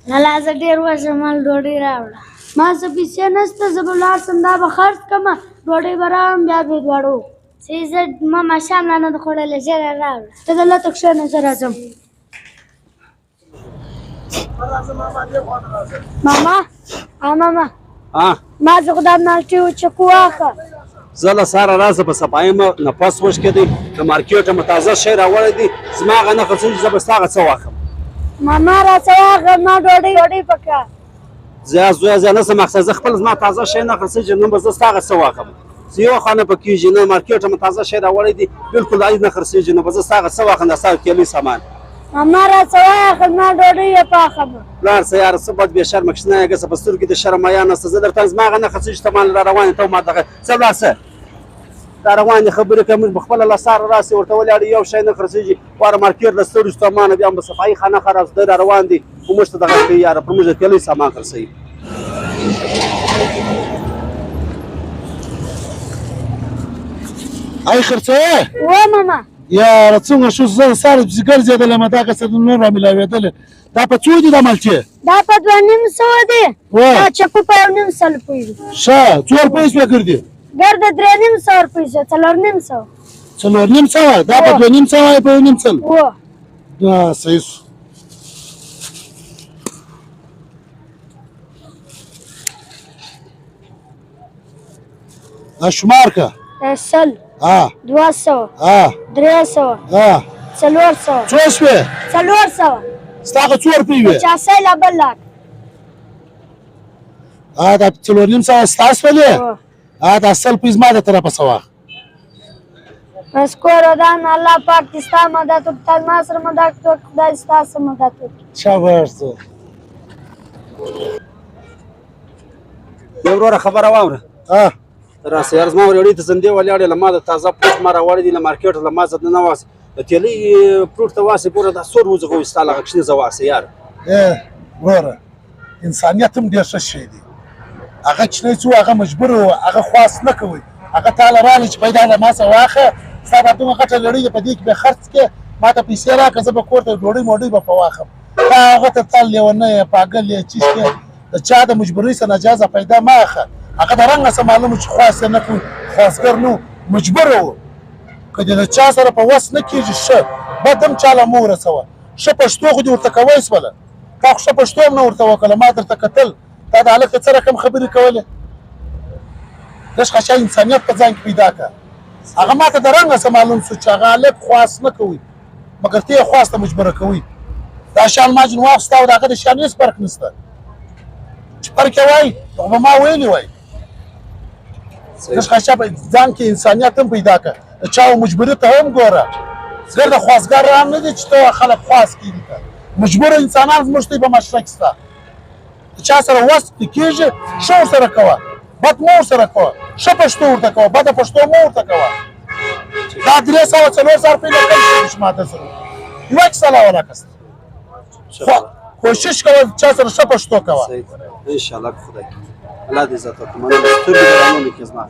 لالا زه ډېر وږی یم، ډوډۍ راوړه. ما څه پیسې نشته، زه به لاړ شم دا به خرڅ کړم، ډوډۍ به راوړم بیا به دواړو. چې زه ما ماښام لا نه ده خوړلې، ژر یې راوړه. ته دلته کښېنه، زه راځم. ماما، ها ماما، ما زه خو دا مالټې وچکو واخه. زه له سهاره راځه په صفایي مه نفس وشکېدی، د مارکېټه مو تازه شی راوړی دی، زما هغه نه خرڅېږي، زه به ستا هغه څه واخلم. ماما راڅه واخله، ما ډوډۍ ډوډۍ پکار. زه زویه زه نه شم اخیستی، زه خپل زما تازه شی نه خرڅېږي، نن به زه ستا هغه څه واخلم. زه یو خوا نه پکېږي نه، مارکېټه مو تازه شی راوړی دی، بلکل دا نه خرڅېږي، نو به زه ستا هغه څه واخلم، دا ستا کیلۍ سامان. ماما راڅه واخله، ما ډوډۍ یې پاخمه. پلار څه یاره، څه بد بې شرمه کښېنه یې، ګسه په سترګو د شرم حیا نشته. زه درته زما هغه نه خرڅېږي، ته ما را روان یې، ته ما دغه څه لاړ شه دا روان دي خبرې کوي. موږ په خپله له سهاره راسي ورته ولاړ یو شی نه خرڅېږي، واره مارکېټ له ستړي ستومانه بیا هم صفایي خانه خراب دی را روان دي، خو موږ ته دغه کوي یاره، پر موږ د تېلۍ سامان خرڅوي. ای خرڅوې؟ و ماما. یاره څنګه شو، زه سهار پسې ګرځېدلم، دا که څه نور رامیلاوېدلې. دا په څو دي دا مالټې؟ دا په 250 دي. دا چکو په 1.5 روپۍ دي. ښه، څو روپۍ شوې ګردې؟ ګرده 350 روپۍ شوه، 450. 450؟ دا په 250 په 1.5؟ و. دا صحیح شو. دا شمار که. 100، 200، 300، 400. څو شوې؟ 400. ستا هغه څو روپۍ وې؟ 85 لا بل لاک. دا 450 ستا شولې؟ دا 100 روپۍ زما د طرفه څه واخله. بس کور ودان، الله پاک دې ستا مدد وکړي، تا زما سره مدد وکړي، خدای ستا سره مدد وکړي. شاباش زه. یو وروره خبره واوره. راسه یار، زما ورېړۍ ته زندې ولاړې، له ما د تازه فروټ ما راوړی دی له مارکېټه، له ما څخه نه واسه د تېلۍ فروټ ته واسه، ګوره دا سور وځغوي ستا له هغه کښنې زه واسه یار. وروره انسانیت هم ډېر ښه شی دی. هغه کوچنی چې و هغه مجبور و، هغه خواست نه کوي، هغه تا له راغی چې پیدا له ما څخه واخه، ستا دا دومره غټه لړۍ ده په دې کې به خرڅ کړې، ما ته پیسې راکړه، زه به کور ته ډوډۍ موډۍ به په واخم. تا هغه ته تا لیونی یې، پاګل یې، چیش یې، د چا د مجبورۍ څخه ناجایزه پیدا مه اخه. هغه د رنګه څه معلوم چې خواست یې نه کوي، خواستګر نه و، مجبور و. که دې د چا سره په وس نه کېږي ښه بد هم چا له مه ورسوه، ښه پښتو خو دې ورته کوی سوله، تا خو ښه پښتو هم نه ورته وکړه. ما درته کتل تا د هلک ته څه رقم خبرې کولې، لږ خاصه انسانیت په ځان کې پیدا کړه. هغه ما ته د رنګه څه معلوم شو چې هغه هلک خواست نه کوي، مګر ته یې خواست ته مجبوره کوي. دا شیان ما جن واخیسته او د هغه د شیانو هېڅ فرق نشته، چې فرق یې وای نو خو به ما ویلي وای. لږ خاصه په ځان کې انسانیت هم پیدا کړه، د چا مجبوري ته هم ګوره. ګرده خواستګار هم نه دي چې ته خلک خواست کړي، ته مجبور انسانان زموږ ته په معاشره کې شته. د چا سره وس دې کېږي ښه ورسره کوه، بد مه ورسره کوه، ښه پښتو ورته کوه، بده پښتو مه ورته کوه. دا 300 400 روپۍ له کم شي چې ما ته سره یوه کیسه لا ولاکه سته. خو کوشش کوه چا سره ښه پښتو کوه. ان شاء الله خدای کې الله دې عزت وکړي. مننه، سترګې دې رانه کې زما.